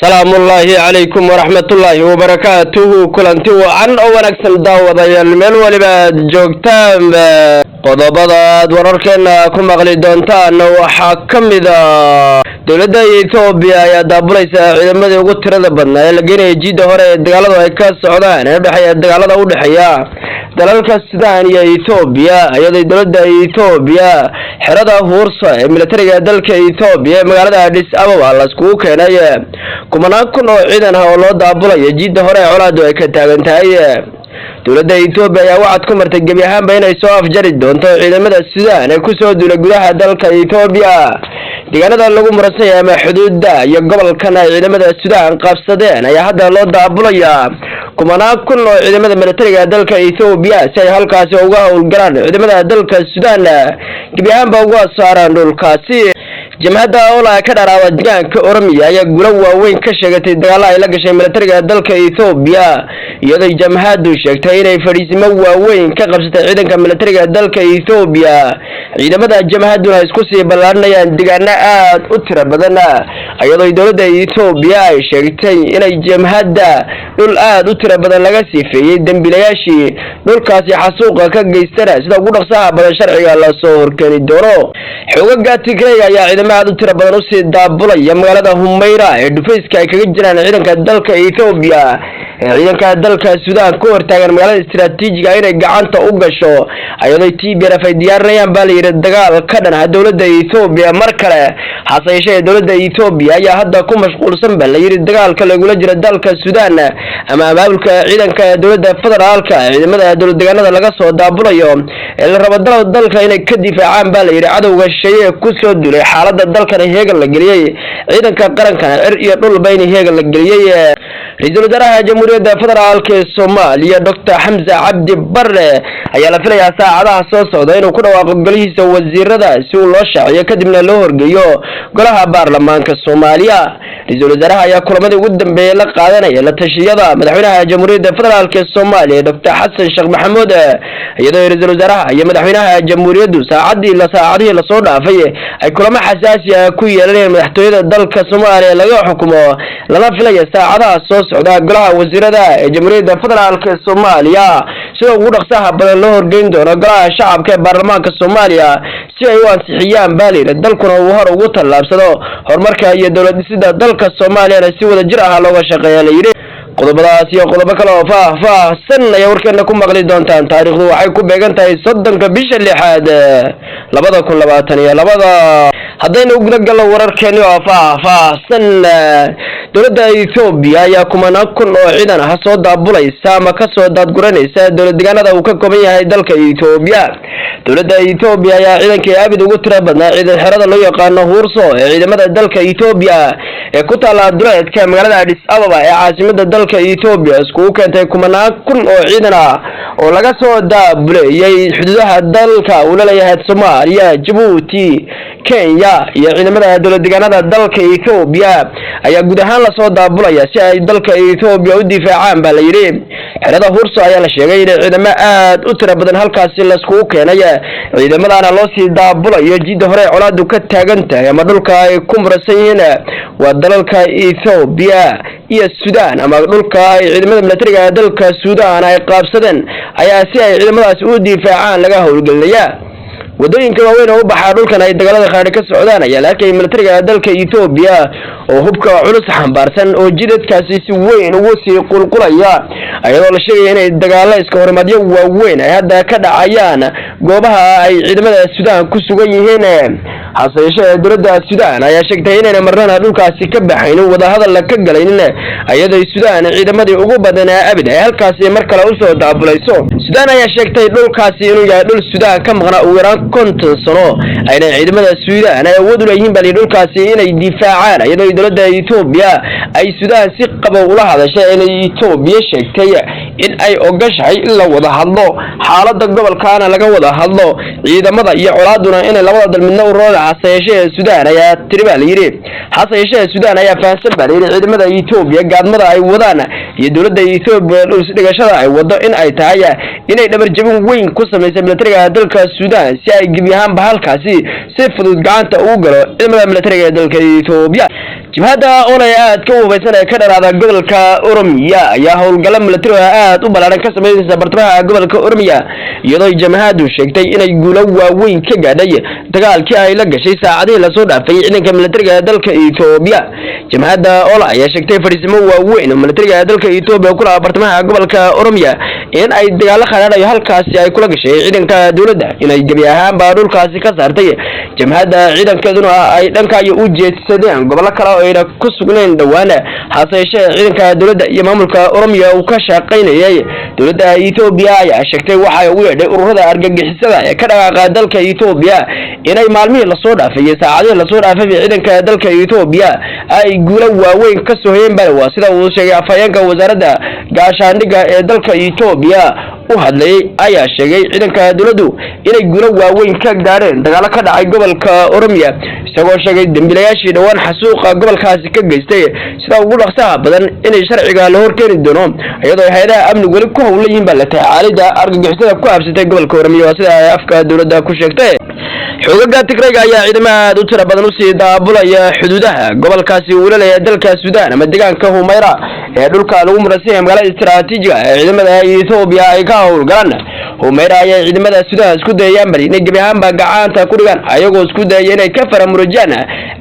Salaamullaahi calaykum waraxmatullaahi wabarakaatuhu. Kulanti wacan oo wanaagsan, daawadayaal, meel waliba aad joogtaan. Qodobada aad wararkeena ku maqli doontaan waxaa ka mid a: dowladda Etoobiya ayaa daabulaysa ciidamadii ugu tirada badnaa ee la geenaya jiidda hore ee dagaaladu ay ka socdaan ee udhexeeya dagaalada u dhexeeya dalalka Sudan iyo Etoobiya, iyadoo dowladda Etoobiya xerada Huursa ee militariga dalka Etoobiya ee magaalada Adis Ababa laiskugu keenay kumanaan kun oo ciidan ah oo loo daabulayo jiidda hore ee colaadu ay ka taagan tahay. Dowladda Etoobiya ayaa wacad ku martay gebi ahaanba inay soo afjari doonto ciidamada Sudan ee kusoo duulay gudaha dalka Etoobiya. Deegaanada lagu muransan yahay ama xuduudda iyo gobolkan ay ciidamada Sudan qabsadeen ayaa hadda loo daabulayaa kumanaan kun oo ciidamada militariga dalka Etoobiya si ay halkaasi uga howlgalaan, ciidamada dalka Sudan gebi ahaanba uga saaraan dhulkaasi. Jamhadda OLA ka dharaaba deegaanka Oromiya ayaa guulo waaweyn ka sheegatay dagaalo ay la gashay militariga dalka Etoobiya, iyadoo jamhaddu sheegtay inay fadhiisimo waaweyn ka qabsatay ciidanka militariga dalka Etoobiya. Ciidamada jamhadduna isku sii ballaarinayaan deegaano aad u tiro badan, iyadoo dowladda Etoobiya ay sheegtay inay jamhadda dhul aad u tiro badan laga sifeeyey, dembiilayaashii dhulkaasi xasuuqa ka geystana sida ugu dhaqsaha badan sharciga lasoo horkeeni doono. Xoogaga Tigrayga ayaa ciidamo aad u tiro badan usii daabulaya magaalada Humeyra ee dhufayska ay kaga jiraan ciidanka dalka Etoobiya ee ciidanka dalka Sudan ku hortaagan magaalada istaraatiijiga inay gacanta u gasho, iyadoo TPLF ay diyaarinayaan, baa layidhi, dagaal ka dhan ah dowladda Etoobiya mar kale. Hase yeeshee, dowladda Etoobiya ayaa hadda ku mashquulsan, ba layidhi, dagaalka lagula jiro dalka Sudan ama abaabulka ciidanka dowladda federaalka, ciidamada dowlad deegaanada laga soo daabulayo ee la rabo dalka inay ka difaacaan, baa layidhi, cadowga shisheeye kusoo duulay. Xaalada dalkana heegan la geliyey, ciidanka qarankana cir iyo dhulba in heegan la geliyey. Ra-iisul wasaaraha Jamhuuriyadda Federaalka ee Soomaaliya, Doctor Xamse Cabdi Bare, ayaa la filayaa saacadaha soo socda inuu ku dhawaaqo golihiisa wasiirada si uu loo shaaciyo, kadibna loo horgeeyo golaha baarlamaanka Soomaaliya. Ra-iisul wasaaraha ayaa kulamadii ugu dambeeyey la qaadanaya la tashiyada madaxweynaha Jamhuuriyadda Federaalka ee Soomaaliya, Doctor Xasan Sheekh Maxamuud, iyadoo ra-iisul wasaaraha iyo madaxweynaha jamhuuriyaddu saacadii la saacadihii lasoo dhaafay ay kulamo xasaasi ah ku yeelanayeen madaxtooyada dalka Soomaaliya laga xukumo, lana filaya saacadaha soo socda golaha wasiirada ee Jamhuuriyadda Federaalka ee Soomaaliya sida ugu dhaqsaha badan loo horgeyn doono golaha shacabka ee baarlamaanka Soomaaliya si ay u ansixiyaan, baa layidhi, dalkuna uu hor ugu tallaabsado horumarka iyo dowlad dhisida dalka Soomaaliyana si wada jir ah looga shaqeeya, layidhi. Qodobadaas iyo qodobo kale oo faah-faahsan ayaa warkeena ku maqli doontaan. Taariikhdu waxay ku beegan tahay 30-ka bisha lixaad 2022. Haddaynu guda gallo wararkeeni oo faah-faahsan, dowladda Etoobiya ayaa kumanaan kun oo ciidan ah soo daabulaysa ama kasoo daadguranaysa dowlad deegaanada uu ka kooban yahay dalka Etoobiya. Dowladda Etoobiya ayaa ciidankii abid ugu tira badnaa ciidan xerada loo yaqaano Huurso ee ciidamada dalka Etoobiya ee ku taala duleedka magaalada Adis Ababa ee caasimada dalka Etoobiya iskugu keentay kumanaan kun oo ciidan ah oo laga soo daabuleeyay xuduudaha dalka uu la leeyahay Soomaaliya, Jabuuti, Kenya iyo ciidamada dowlad deegaanada dalka Etoobiya ayaa guud ahaan lasoo daabulaya si ay dalka Etoobiya u difaacaan, baa la yidhi. Xerada Hurso ayaa la sheegay in ciidamo aad u tiro badan halkaasi laiskugu keenay, ciidamadana loo sii daabulayo jidda hore colaadu ka taagan tahay ama dhulka ay ku murasan yihiin waa dalalka Etoobiya iyo Sudan, ama dhulka ay ciidamada militariga dalka Sudan ay qaabsadeen ayaa si ay ciidamadaasi u difaacaan laga howlgelinaya. Wadooyinka waaweyn oo u baxaa dhulkan ay dagaalada qaadhi ka socdaan ayaa la arkayay militariga dalka Etoobiya oo hubka culus xambaarsan oo jidadkaasi si weyn ugu sii qulqulaya, iyadoo la sheegaya inay dagaalo iska horimaadyo waaweyn ay hadda ka dhacayaan goobaha ay ciidamada Sudan ku sugan yihiin. Hase yeeshee, dowladda Sudan ayaa sheegtay inayna marnana dhulkaasi ka baxaynin, wadahadal ka galaynin, iyadoo Sudan ciidamadii ugu badanaa abid ay halkaasi mar kale usoo daabulayso. Sudan ayaa sheegtay dhulkaasi inuu yahay dhul Sudan ka maqnaa ugu yaraan 50 sano, ayna ciidamada Sudan ay awood u leeyihiin bali dhulkaasi inay difaacaan, iyadoo dowladda Etoobiya ay Sudan si qabow ula hadashay, inay Etoobiya sheegtay In ay ogashahay in la wada hadlo, xaalada gobolkaana laga wada hadlo, ciidamada iyo colaaduna inay labada dal midna u rooda. Hase yeeshee Suudaan ayaa tiri baa layidhi, hase yeeshee Suudaan ayaa fahansan baa layidhi ciidamada Etoobiya gaadmada ay wadaan iyo dowladda Etoobiya dhulsdhigashada ay wado in ay tahay inay dhabarjabin weyn ku samaysay militariga dalka Suudaan, si ay gebi ahaanba halkaasi si fudud gacanta ugu galo ciidamada militariga ee dalka Etoobiya. Jabhadda OLA aadka u hubaysan ee ka dharaada gobolka Oromiya ayaa howlgallo militari oo aad u ballaaran ka sameynaysa bartamaha gobolka Oromiya, iyadoo jamhaddu sheegtay inay guulo waaweyn ka gaadhay dagaalkii ay la gashay saacadihii lasoo dhaafay ciidanka militariga ee dalka Etoobiya. Jamhadda OLA ayaa sheegtay fadhiisimo waaweyn oo militariga dalka Etoobiya ku lahaa bartamaha gobolka Oromiya in ay dagaalo khadhaadhayo halkaasi ay kula gashay ciidanka dowladda, inay gebi ahaanba dhulkaasi ka saartay jamhadda, ciidankeeduna ay dhankaayo u jeedsadeen gobollo kale oo ayna ku sugnayn dhowaan. Hase yeeshee ciidanka dowladda iyo maamulka Oromiya uu ka shaqaynayay. Dowladda Etoobiya ayaa sheegtay waxay ugu yeedhay ururada argagixisada ee ka dhaqaaqa dalka Etoobiya inay maalmihii lasoo dhaafay iyo saacadihii lasoo dhaafay ciidanka dalka Etoobiya ay guulo waaweyn ka soo hoyeen bale. Waa sida uu sheegay afhayeenka wasaaradda gaashaandhigga ee dalka Etoobiya u hadlayay, ayaa sheegay ciidanka dowladdu inay guulo waaweyn ka gaadheen dagaalo ka dhacay gobolka Oromiya, isagoo sheegay dembiilayaashii dhowaan xasuuqa gobolkaasi ka geystay sida ugu dhaqsaha badan inay sharciga la horkeeni doono, iyadoo hay-adaha amnigu weli ku howlan yihiin baa la tacaalida argagixisada ku habsatay gobolka Oromiya. Waa sida ay afka dowladda ku sheegtay. Xoogaga Tigrayga ayaa ciidamo aad u tiro badan usii daabulaya xuduudaha gobolkaasi uu leeyahay dalka Suudaan ama deegaanka Humayra ee dhulka lagu muransan yahay, magaalada istiraatiijiga ee ciidamada Etoobiya ay ka howlgalaan. Humayra ayaa ciidamada Suudaan isku dayayaan bal inay gebi ahaanba gacanta ku dhigaan, ayagoo isku dayaya inay ka faramurujiyaan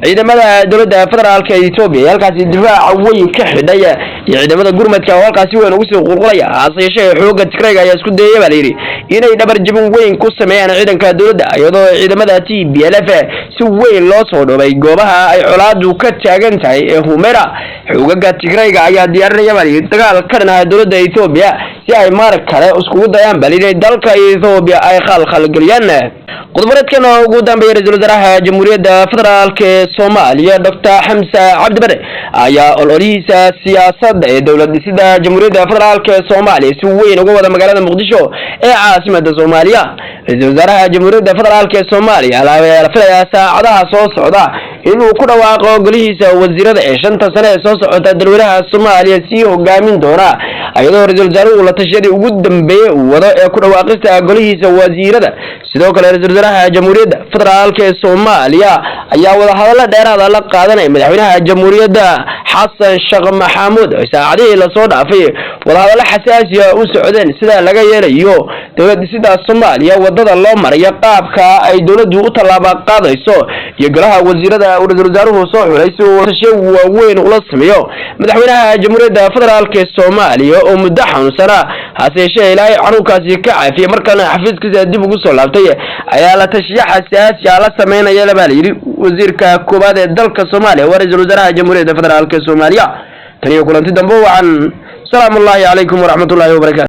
ciidamada dowladda federaalka Etoobiya ee halkaasi difaaca weyn ka xidhay iyo ciidamada gurmadka oo halkaasi weyn ugu sii qulqulaya. Hase yeeshee xooga Tigrayga ayaa isku dayaya baa layidhi inay dhabar jabin weyn ku sameeyaan ciidanka dowladda, iyadoo ciidamada TPLF si weyn loo soo dhoobay goobaha ay colaadu ka taagan tahay ee Humera. Xoogaga Tigrayga ayaa diyaarinaya baa layidhi dagaal ka dhan ah dowladda Etoobiya, si ay mar kale iskugu dayaan bal inay dalka Etoobiya ay khalkhalgeliyaan. Qodobareedkan ugu dambeeya, ra-iisul wasaaraha Jamhuuriyadda Federaalka ee Soomaaliya, Doctor Xamse Cabdi Bare, ayaa ololihiisa siyaasadda ee dowlad dhisida Jamhuuriyadda Federaalka ee Soomaaliya si weyn uga wada magaalada Muqdisho ee caasimada Soomaaliya. Ra-iisul wasaaraha Jamhuuriyadda Federaalka ee Soomaaliya ayaa la filayaa saacadaha soo socda inuu ku dhawaaqo golihiisa wasiirada ee 5ta sane ee soo socota dalweynaha Soomaaliya sii hogaamin doona, iyadoo ra-iisul wasaaruhu la tashiyadii ugu dambeeyey uu wado ee ku dhawaaqista golihiisa wasiirada. Sidoo kale, ra-iisul wasaaraha Jamhuuriyadda Federaalka ee Soomaaliya ayaa wadahadallo dheeraada la qaadanaya madaxweynaha Jamhuuriyadda, Xasan Sheekh Maxamuud, oo saacadihii lasoo dhaafay wadahadallo xasaasiya u socdeen sida laga yeelayo dowlad dhisida Soomaaliya, wadada loo marayo, qaabka ay dowladdu u tallaaba qaadayso iyo golaha wasiirada uu ra-iisul wasaaruhu soo xulay, si uu tashiyo waaweyn ula sameeyo madaxweynaha Jamhuuriyadda Federaalka ee Soomaaliya oo muddo xanuunsanaa, hase yeeshee Ilaahay xanuunkaasi ka caafiyey, markana xafiiskiisa dib ugu soo laabtay, ayaa la tashiyo xasaasiya la sameynaya baa layidhi wasiirka koowaad ee dalka Soomaaliya, waa ra-iisul wasaaraha Jamhuuriyadda Federaalka ee Soomaaliya. Tan iyo kulanti dambe wacan, salaamu ullahi calaykum waraxmatullahi wabarakatu.